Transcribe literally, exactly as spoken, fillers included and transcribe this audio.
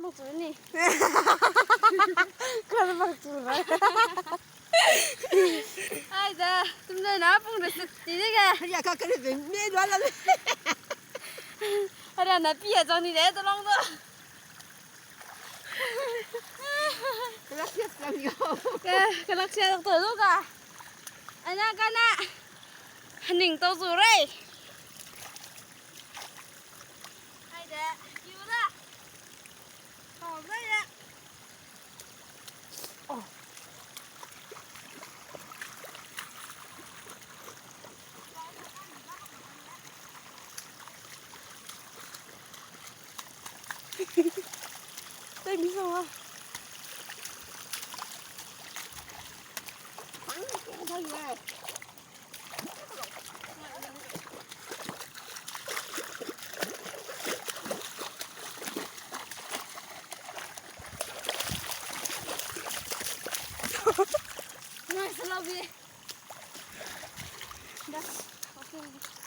Chu ni. Kar mak chu ra. Ai da, tum da na pung da sut ti de ge. Ya ka kare be me lua la le. Ara na pi a jang ni de to long do. Kalak sia sang yo. Ke, kalak sia to lu ga. Ana ka na. Ning to zu rei. Ai de, yu da. Nice, love you. That's okay.